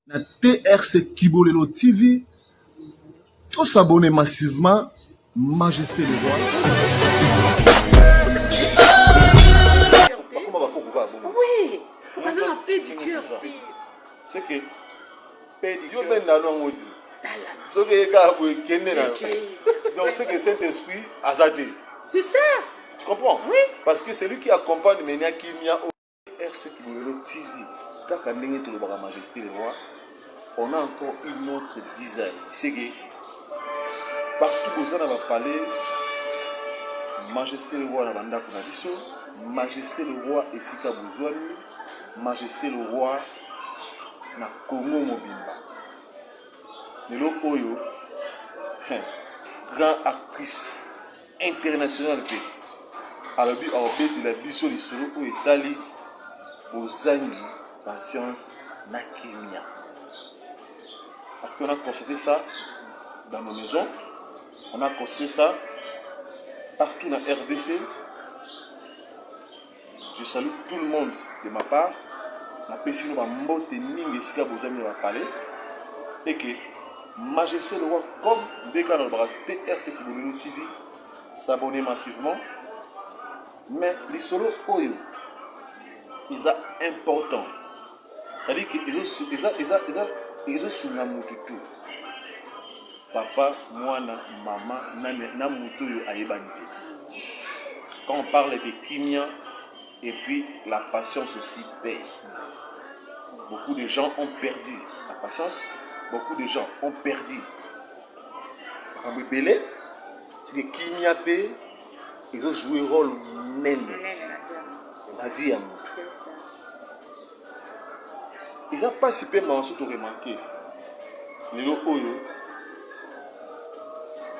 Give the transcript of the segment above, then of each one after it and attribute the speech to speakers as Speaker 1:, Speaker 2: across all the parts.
Speaker 1: Na TRC Kibolelo TV, to s'abonner massivement, Majesté le Roi.
Speaker 2: Bakoma bakoko kaka bongo.
Speaker 3: Oui, baza na paix du cœur.
Speaker 2: C'est que yo benda no yango ti soki eye kaka boye kende na yo. Donc c'est que Saint-Esprit aza te.
Speaker 3: C'est ça.
Speaker 2: Tu comprends?
Speaker 3: Oui.
Speaker 2: Parce que c'est lui qui accompagne Menia Kimia. RC Kibolelo TV, kaka ndenge tolobaka Majesté le Roi, on a encore une autre design. C'est que partout boza na ba palais, Majesté le Roi na bandako na biso, Majesté le Roi esika bozwami, Majesté le Roi na Congo mobimba. Lelo oyo, grand actrice international mpe alobi akobetela biso lisolo oyo etali bozangi patience na kimia, parce qu'on a constaté ça dans nos maisons, on a constaté ça partout na RDC. Je salue tout le monde de ma part. Napesi bino bambote mingi esika bozwami na bapale et que Majesté le Roi, comme ndeka nalobaka TRC Kibololo TV, s'abonner massivement. Mais lisolo oyo eza important, c'est-à-dire que eza eza eza ezosunga mutu tout, papa, mwana, mama na mutu oyo ayebani te. Quand on parle de kimia et puis la patience aussi paye. Beaucoup de gens ont perdu la patience, beaucoup de gens ont perdu makambo ebele. C'est que kimia mpe ezojouer rôle monene na vie ya motu. Eza mpasi mpe mawa so toremarquer lelo oyo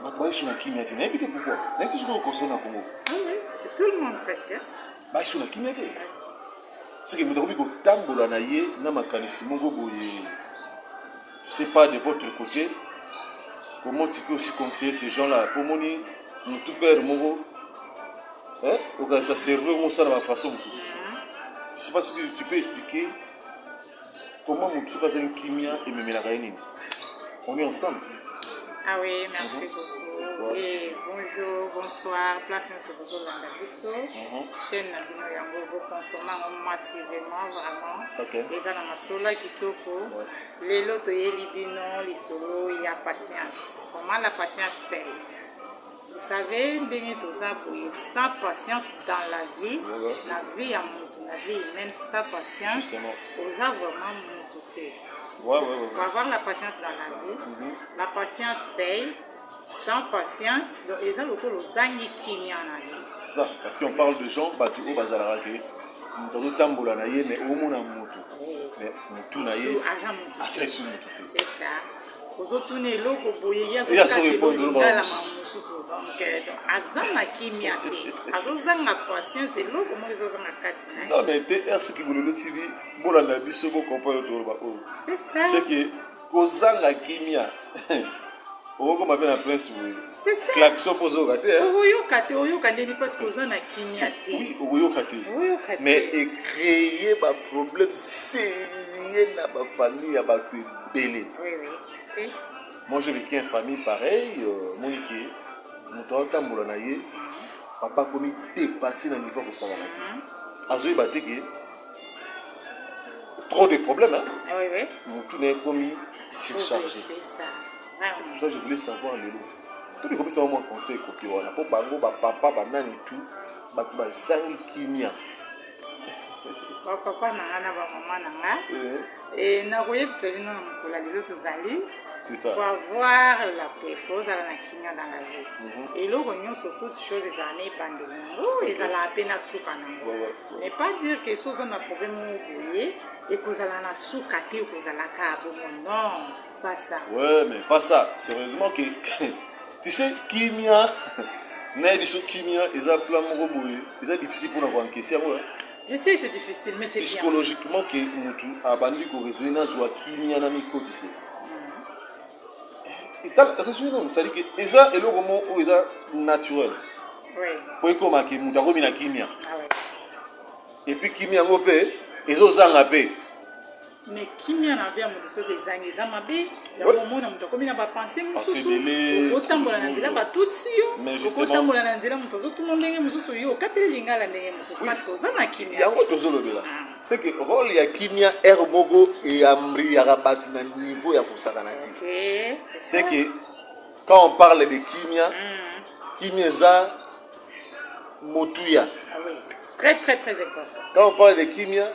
Speaker 2: bato bayesu na kimia te. Nayebi te pourquoi, nayebi te soki oconseil na Congo.
Speaker 3: Oui, c'est tout le monde presque.
Speaker 2: Bayesu na kimia te. Seke moto akomi kotambola na ye na makanisi moko boye. Je sais pas de votre côté comment tu peux aussi conseiller ces gens là po moni motu père moko okanisa cerveau mosala na façon mosusu. Je sais pas si tu peux expliquer comment motu soki azangi kimia ememelaka ye nini. On est ensemble.
Speaker 3: Ah oui, merci beaucoup. Et bonjour, bonsoir, place nyonso bozolanda biso. Chaîne na bino yango boconsommer yango massivement vraiment. Eza na masolo ya kitoko. Lelo toyeli bino lisolo ya patience. Comment la patience paye. Vous savez, ndenge toza boye, sans patience dans la vie, na vie ya mutu, na vie humaine, sans patience, oza vraiment mutu te. Faut avoir la patience dans la vie. La patience paye. Sans patience, donc eza lokola ozangi kimia na vie.
Speaker 2: C'est ça, parce qu'on parle de gens bato oyo bazalaka ke moto azotambola na ye, mais omona motu, mais motu na ye
Speaker 3: aza mutu.
Speaker 2: Aza esu motu te.
Speaker 3: C'est ça. Ozotuna eloko boye, ye
Speaker 2: Ye azo répondre
Speaker 3: azolingala
Speaker 2: mosusu.
Speaker 3: mosusu. Donc aza na kimia te, azozanga patience, eloko moko ezozanga kati na ye.
Speaker 2: Non mais TRC Kibololo TV, bolanda biso, bocomprendre toloba oyo.
Speaker 3: C'est ça.
Speaker 2: C'est que kozanga kimia, okokoma mpe na prince boye.
Speaker 3: C'est ça.
Speaker 2: Klaxon mpo ozoyoka te, hein?
Speaker 3: Okoyoka te, oyoka ndeni parce que oza na kimia te.
Speaker 2: Oui, okoyoka te.
Speaker 3: Oyoka te.
Speaker 2: Mais ecréer baproblème sérieux na bafamille ya bato ebele.
Speaker 3: Oui, c'est
Speaker 2: Moi, j'ai vécu une famille pareille, moniki moto aotambola na ye, papa akomi dépassé na niveau kosakana te, azoyeba te ke trop de problèmes, hein?
Speaker 3: Oui.
Speaker 2: Motu na ye ekomi surchargé.
Speaker 3: C'est ça.
Speaker 2: C'est pour ça que je voulais savoir lelo tobi kopesa mwa conseil kote wana mpo bango bapapa banani tu bato bazangi kimia.
Speaker 3: Bapapa na nga na bamama na nga, nakoyebisa bino na mokolo ya lelo tozali.
Speaker 2: C'est ça.
Speaker 3: Faut avoir la paix, faut ozala na kimia dans la vie. Eloko nyonso, toute chose ezala na ebandeli nango, ezalaka mpe na suka nango. Ne pas dire que so oza na problème moko boye, ekozala na suka te, ekozalaka bongo. Non, c'est pas ça.
Speaker 2: Ouais, mais pas ça. Sérieusement, que tu sais, kimia, nayebi so kimia eza plan moko boye, eza difficile mpona koencaisser yango, hein.
Speaker 3: Je sais, c'est difficile, mais c'est bien.
Speaker 2: Psychologiquement ke mutu abandi koraisonner nazwa kimia na mikotise raisonner nanu, c'est-à-dire ke eza eloko moko oyo eza naturel po ekoma ke mutu akomi na kimia.
Speaker 3: Ah ouais.
Speaker 2: Et puis kimia yango mpe ezozanga mpe.
Speaker 3: Mais kimia na vie ya moto soki ezangi eza mabe. Yango omona moto akomi na bapense mosusu, okotambola na nzela batuti yo, okotambola na nzela moto azotuna ndenge mosusu, yo okateli lingala ndenge mosusu parce que oza na kimia.
Speaker 2: Yango tozolobela, ah. C'est que rôle ya kimia heure moko eyambriyaka bato na niveau ya kosakana te. C'est que quand on parle de kimia, kimia eza motuya.
Speaker 3: Ah oui. Très très très important.
Speaker 2: Quand on parle de kimia,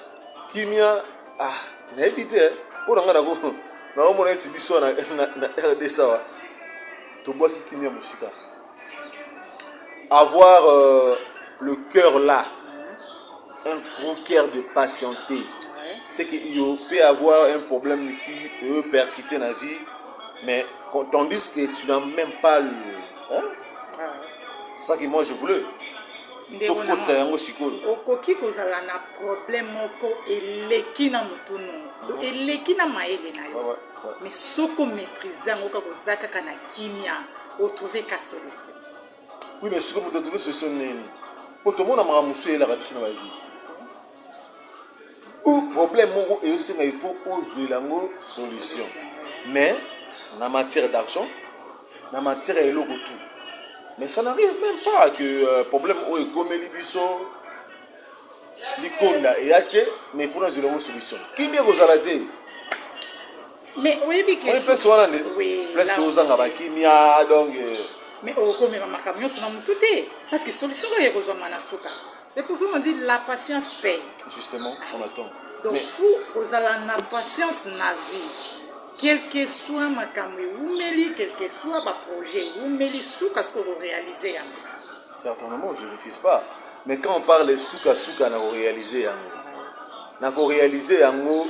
Speaker 2: kimia, ah, nayebi te, mpo na ngai nakomona neti biso na RDC awa tobwaki kimia mosika. Avoir le cœur là, un gros cœur de patienté, c'est qu'il peut avoir un problème qui peut percuter la vie, mais tandis que tu n'as même pas le, hein? C'est ça que moi je voulais. Tokotisa yango sikoyo.
Speaker 3: Okoki kozala na problème moko eleki na motu no, eleki na mayele na yo, mais soki omaîtrise yango kaka, oza kaka na kimia, otrouve ka solution.
Speaker 2: Oui, mais sikoyo moto atrouve solution nini? Po tomona makambo mosusu eyelaka biso na bavie ou problème moko eyosenga, il faut ozwela yango solution, mais na matière d'argent, na matière ya eloko tout, mais ça n'arrive même pas que problème oyo ekomeli biso likonda eya te, mais il faut nazwela yango solution. Kimia ekozala te.
Speaker 3: Mais oyebi
Speaker 2: ke place wana nde place tozanga bakimia, donc
Speaker 3: Mais okomema makambo nyonso na motu te, parce que solution oyo ekozwama na suka. C'est pour ça qu'on dit la patience paye.
Speaker 2: Justement, on attend.
Speaker 3: Donc, mais fou, ozala na patience na vie. Quel que soit makambo ewumeli, quel que soit baprojet ewumeli, suka soki okoréaliser yango.
Speaker 2: Certainement, je ne refuse pas. Mais quand on parle suka suka na koréaliser yango, na koréaliser yango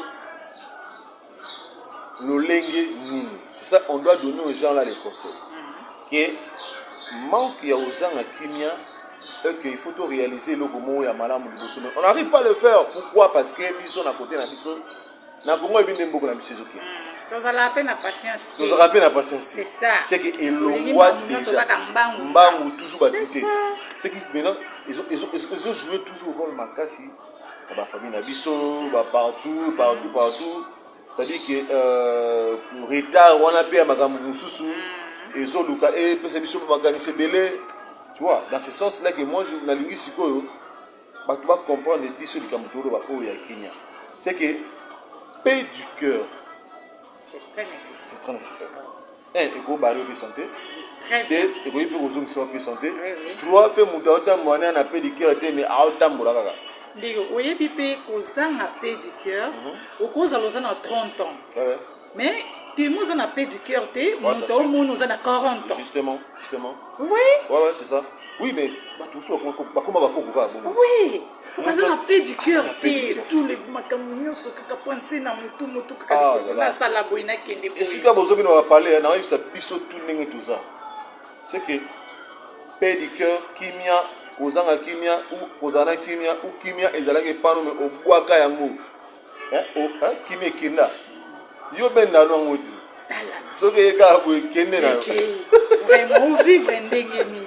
Speaker 2: lolenge nini? C'est ça, on doit donner aux gens là les conseils. Que manque ya kozanga kimia et que il faut tout réaliser eloko moko ya malamu liboso, mais on n'arrive pas à le faire. Pourquoi? Parce que biso na côté na biso na Congo, ebi nde mboka na biso ezokende.
Speaker 3: Tozalaka mpe na patience
Speaker 2: te. Tozalaka mpe na patience te.
Speaker 3: C'est ça.
Speaker 2: C'est que elongwa déjà
Speaker 3: mbangu.
Speaker 2: Mbangu, toujours ba vitesse. C'est que maintenant ezojouer toujours rôle makasi na bafamille na biso, bapartout, partout, partout. C'est-à-dire que retard wana mpe ya makambo mosusu ezoluka epesa biso makanisi ebele, tu vois. Dans ce sens là que moi nalingi sikoyo bato bacomprendre biso likambo toloba oyo ya kimia, c'est que paix du cœur,
Speaker 3: C'est très nécessaire.
Speaker 2: C'est très nécessaire. Un, ekobare mpe santé.
Speaker 3: Très bien.
Speaker 2: Deux, ekoki mpe kozongisa mpe santé. Trois, mpe moto aotambola ne ana paix du cœur te, mais aotambola kaka.
Speaker 3: Ndeko, oyebi mpe kozanga paix du cœur, okozala oza na 30 ans, mais temo oza na paix du cœur te, moto omoni oza na 40 ans.
Speaker 2: Justement.
Speaker 3: Vous voyez?
Speaker 2: Ouais, c'est ça. Oui, mais bato mosusu bakoma bakoko kaka bongo.
Speaker 3: Oui, aza na paix du cœur
Speaker 2: na paix du
Speaker 3: te
Speaker 2: cœur.
Speaker 3: Tous les makambo nyonso kaka pense na motu, motu
Speaker 2: Ah,
Speaker 3: kaka likolo,
Speaker 2: là là.
Speaker 3: nasala boye, nakende boye.
Speaker 2: Esika bozobina bapale, naoyebisa biso tu ndenge toza, c'est que paix du cœur, kimia, kozanga kimia ou kozala na kimia ou kimia ezalaki epano, mais obwaka yango. Hein, hein, kimia ekenda, yo bendano yango ti
Speaker 3: Tala.
Speaker 2: Soki eye kaka boye, ekende na yo.
Speaker 3: Vraiment, ovivre ndenge nini?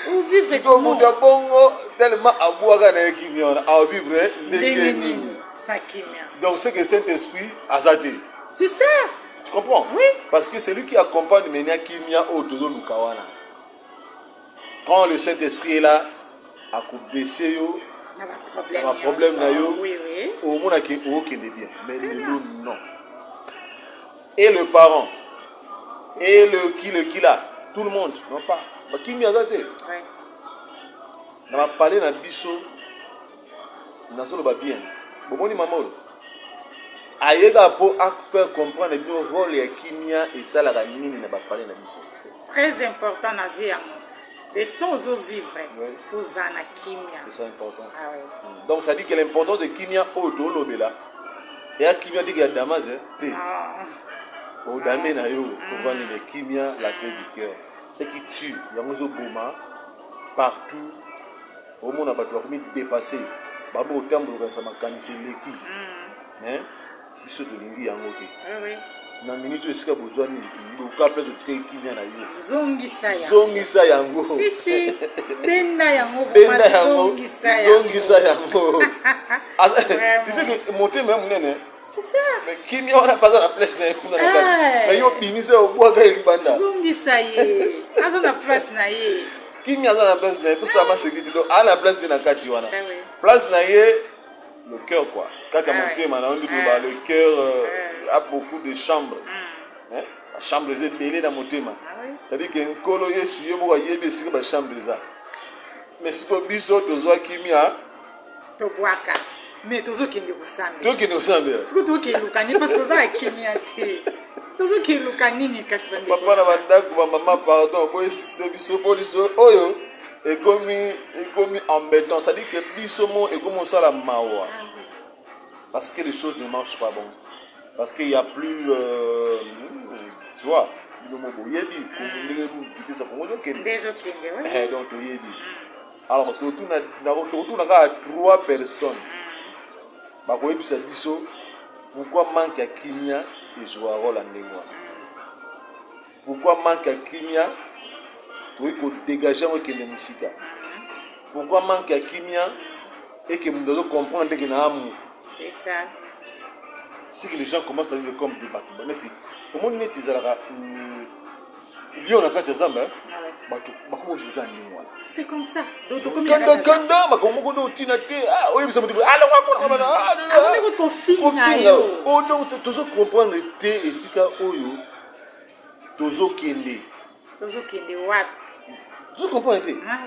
Speaker 3: Ovivre
Speaker 2: Sikoyo moto ya bongo, tellement abwaka na ye kimia wana, avivre ndenge
Speaker 3: ndenge
Speaker 2: nini?
Speaker 3: nini sa kimia?
Speaker 2: Donc c'est que Saint Esprit aza te.
Speaker 3: C'est ça.
Speaker 2: Tu comprends?
Speaker 3: Oui.
Speaker 2: Parce que c'est lui qui accompagne menia kimia oyo tozoluka wana. Quand le Saint Esprit est là, akobese yo
Speaker 3: na baproblème
Speaker 2: na baproblème na yo.
Speaker 3: Oui.
Speaker 2: Omonaki okende bien, mais lelo non. Et le parent et le qui là, tout le monde, non pas bakimia aza te. Na bapale na biso, nazoloba bien, bomoni mama oyo ayeka mpo afaire comprendre bino rôle ya kimia esalaka nini na bapale na biso.
Speaker 3: Très important na vie ya moto. De temps ozovivre, fozala na kimia.
Speaker 2: C'est ça important.
Speaker 3: Ah ouais.
Speaker 2: Donc ça dit que l'importance de kimia oyo tolobela eya kimia teke ya damas te.
Speaker 3: Ah.
Speaker 2: Odame na yo, ovandi na kimia, la paix du cœur, ce qui tue, yango ezoboma partout. Omona bato bakomi dépassé, babo kotambolokasa, makanisi eleki, mais biso tolingi yango te. Na minute oyo, esika bozwami, luka mpe totikaki kimia na yo.
Speaker 3: Zongisa yango.
Speaker 2: Zongisa yango.
Speaker 3: Si si, benda yango.
Speaker 2: Benda
Speaker 3: vraiment.
Speaker 2: Yango.
Speaker 3: Zongisa yango.
Speaker 2: Zongisa yango.
Speaker 3: Vraiment.
Speaker 2: Tu sais que motema ya monene.
Speaker 3: C'est ça.
Speaker 2: Mais kimia wana baza na place na ye kuna na kati.
Speaker 3: Eh.
Speaker 2: Mais yo bimisa obwaka ye libanda.
Speaker 3: Zongisa ye. Aza na place na ye.
Speaker 2: Kimia aza na place na ye tosala masekiti donc aza na place te na kati wana.
Speaker 3: Ah oui.
Speaker 2: Place na ye le cœur quoi. Kati ya
Speaker 3: Ah ouais.
Speaker 2: motema na yo ndi
Speaker 3: Ah.
Speaker 2: koloba le cœur a beaucoup de chambres. Hein? Ba chambre eza ebele na motema.
Speaker 3: Ah oui.
Speaker 2: C'est-à-dire que Nkolo Yesu ye moko ayebi esika ba chambre eza. Mais sikoyo biso tozwa kimia
Speaker 3: Tobwaka. Mais tozokende kosambela.
Speaker 2: Tokende kosambela.
Speaker 3: Sikoyo tokende luka nini parce que oza na kimia te. Tozokende luka nini kasi bandeko.
Speaker 2: Papa na bandako ba mama pardon boyesikisa biso mpo liso oyo ekomi ekomi embêtant, c'est-à-dire que biso mo ekomi osala mawa. Parce que les choses ne marchent pas bon. Parce qu'il y a plus tu vois, bino mo boyebi ndenge vitesse ya Congo ezokende.
Speaker 3: Nde ezokende, ouais.
Speaker 2: Eh, donc toyebi. Alors totuna totuna kaka 3 personnes bakoyebisa biso pourquoi manque ya kimia ezwa rôle ya ndenge wana. Pourquoi manque ya kimia tokoki kodégage yango ekende mosika. Pourquoi manque ya kimia eke moto azo comprendre ndenge na amu.
Speaker 3: C'est ça.
Speaker 2: Si que les gens commencent à vivre comme des bato neti omoni neti ezalaka lion na kati ya zamba, bato bakomi kovivre ndenge wana.
Speaker 3: C'est comme ça. Donc tokomi na
Speaker 2: Kanda
Speaker 3: kati ya
Speaker 2: kanda makambo moko nde otina te, ah, oyebisa moto boye, alongwa kuna kuna, ah,
Speaker 3: Ah, ndenge kofinga
Speaker 2: kofinga.
Speaker 3: yo.
Speaker 2: Oh, donc tozo comprendre te esika oyo tozokende.
Speaker 3: Tozokende wapi?
Speaker 2: Tozo comprendre te.
Speaker 3: Ah.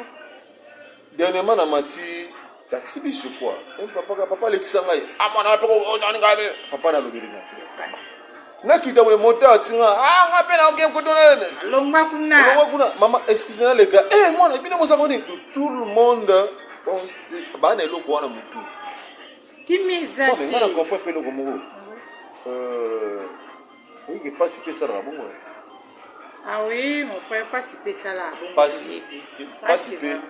Speaker 2: Dernièrement na mati taxi bus je crois. Eh, papa papa alekisa ngai. Ah mwana mpe ko nani ngai. Papa nalobeli ngai.
Speaker 3: Yokana.
Speaker 2: Nakita boye moto atinga. Ah nga mpe na okende kotona.
Speaker 3: Longwa kuna.
Speaker 2: Longwa kuna. Mama excuse na leka. Eh mwana bino mozako nini? Tout le monde pense bana eloko wana mutu.
Speaker 3: Kimia eza
Speaker 2: Non mais nga na
Speaker 3: te.
Speaker 2: comprend mpe eloko moko. Oyi ke pasi mpe esalaka bongo.
Speaker 3: Ah oui, mon frère, pasi mpe esalaka bongo.
Speaker 2: Pasi.
Speaker 3: Toyebi.
Speaker 2: Pasi mpe.
Speaker 3: vraiment.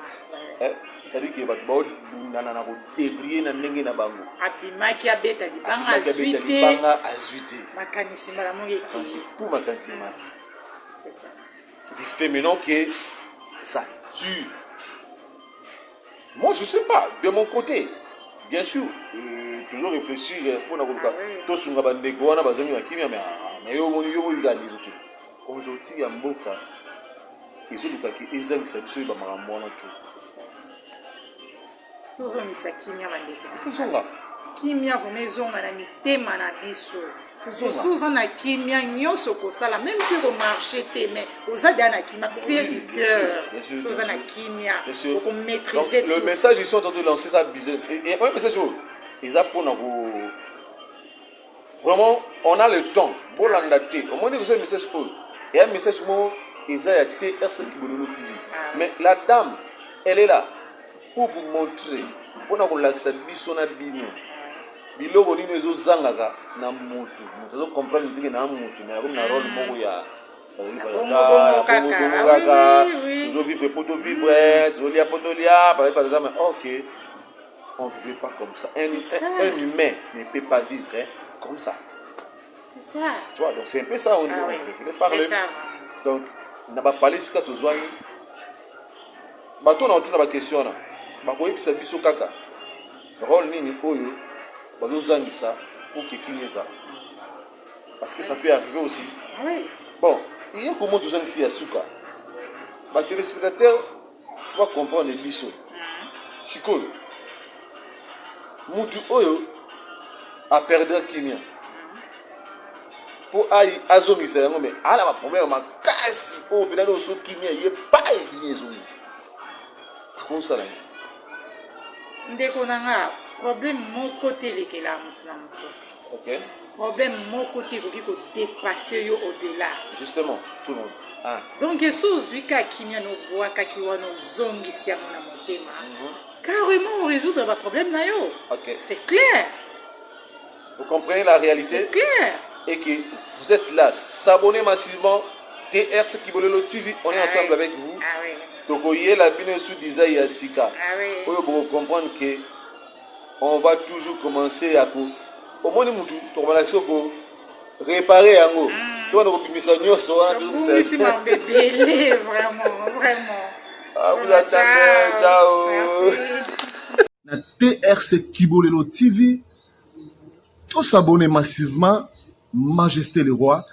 Speaker 2: Eh, c'est-à-dire que bato baobundana na kodébrouiller na ndenge na bango.
Speaker 3: Abimaki abeta libanga
Speaker 2: Abimaki
Speaker 3: azwi
Speaker 2: abeta
Speaker 3: te.
Speaker 2: libanga azwi te.
Speaker 3: Makanisi mbala moko ekei.
Speaker 2: Kasi tout makanisi emati.
Speaker 3: C'est ça.
Speaker 2: Ce qui fait maintenant que ça tue. Moi, je sais pas, de mon côté, bien sûr, toujours réfléchir pour na koluka
Speaker 3: Ah oui.
Speaker 2: tosunga bandeko wana bazangi na kimia, mais ah, mais yo moni yo moni kaka ndezo te. Conjoncture ya mboka ezolukaki ezangisa biso yeba makambo wana te.
Speaker 3: C'est ça. Tozongisa kimia bandeko.
Speaker 2: Tozonga.
Speaker 3: Kimia vraiment ezonga na mitema na biso.
Speaker 2: Tozonga.
Speaker 3: Soki oza na kimia nyonso kosala, même si okomarche te, mais oza deja na kimia, paix du
Speaker 2: bien
Speaker 3: cœur.
Speaker 2: sûr, bien sûr,
Speaker 3: Soki oza
Speaker 2: bien
Speaker 3: na
Speaker 2: sûr.
Speaker 3: kimia,
Speaker 2: Bien sûr.
Speaker 3: okomaîtrise
Speaker 2: Donc, le
Speaker 3: tout.
Speaker 2: message ils sont en train de lancer ça bizarre. Et un message oyo eza mpona ko vraiment on a le temps bolanda te omoni koza message oyo eya message moko eza ya TRC Kibololo TV.
Speaker 3: Ah.
Speaker 2: Mais la dame elle est là pour vous montrer mpona kolakisa biso na bino biloko nini ezozangaka na motu moto azocomprendre ndenge na motu mais akomi na rôle moko ya
Speaker 3: Bongo, bongo kaka.
Speaker 2: bongo kaka.
Speaker 3: Ah, oui, oui, oui.
Speaker 2: Tozovivre po tovivre, tozolia po tolia, patata, mais ok, on ne vit pas comme ça.
Speaker 3: C'est ça.
Speaker 2: Un humain ne peut pas vivre, hein, comme ça.
Speaker 3: C'est ça.
Speaker 2: Tu vois, donc c'est un peu ça, on,
Speaker 3: Ah oui.
Speaker 2: on voulait parler.
Speaker 3: C'est ça,
Speaker 2: Donc, na bapale esika tozwani bato na otuna baquestion wana bakoyebisa biso kaka rôle nini oyo bazozangisa pour que kimia ezala, parce que ça peut arriver aussi.
Speaker 3: Ah oui.
Speaker 2: Bon, iye komo tozangisi ya suka, batéléspectateur faut pas comprendre biso sikoyo mutu oyo aperdre kimia mpo ai azongisa yango, mais ala baproblème makasi oyo mpena nyonso kimia ye pai kimia ezongi akosala nini?
Speaker 3: Ndeko na nga, problème moko te elekela motu na moto. Problème moko te ekoki kodépasser yo au-delà.
Speaker 2: Justement, tout le monde, ah.
Speaker 3: Donc eso ozwi ka kimia na obwakaki wana, ozongisi yango na motema, carrément orésoudre baproblème na yo. C'est clair.
Speaker 2: Vous comprenez la réalité?
Speaker 3: C'est clair.
Speaker 2: Et que vous êtes là, s'abonnez massivement. TRC Kibolelo TV, on est
Speaker 3: Ah
Speaker 2: ensemble
Speaker 3: oui.
Speaker 2: avec vous.
Speaker 3: Ah oui.
Speaker 2: Tokoyela bino su design ya sika.
Speaker 3: Ah oui.
Speaker 2: Oyo boko comprendre que on va toujours commencer ya ko omoni mutu tokomala so ko réparer yango. To bana kobimisa nyonso wana
Speaker 3: tobungisi mambo ebele, vraiment, vraiment.
Speaker 2: Ah, vous attendez. Ciao.
Speaker 3: Merci.
Speaker 1: Na TRC Kibolelo TV. Tos'abonner massivement, Majesté le Roi.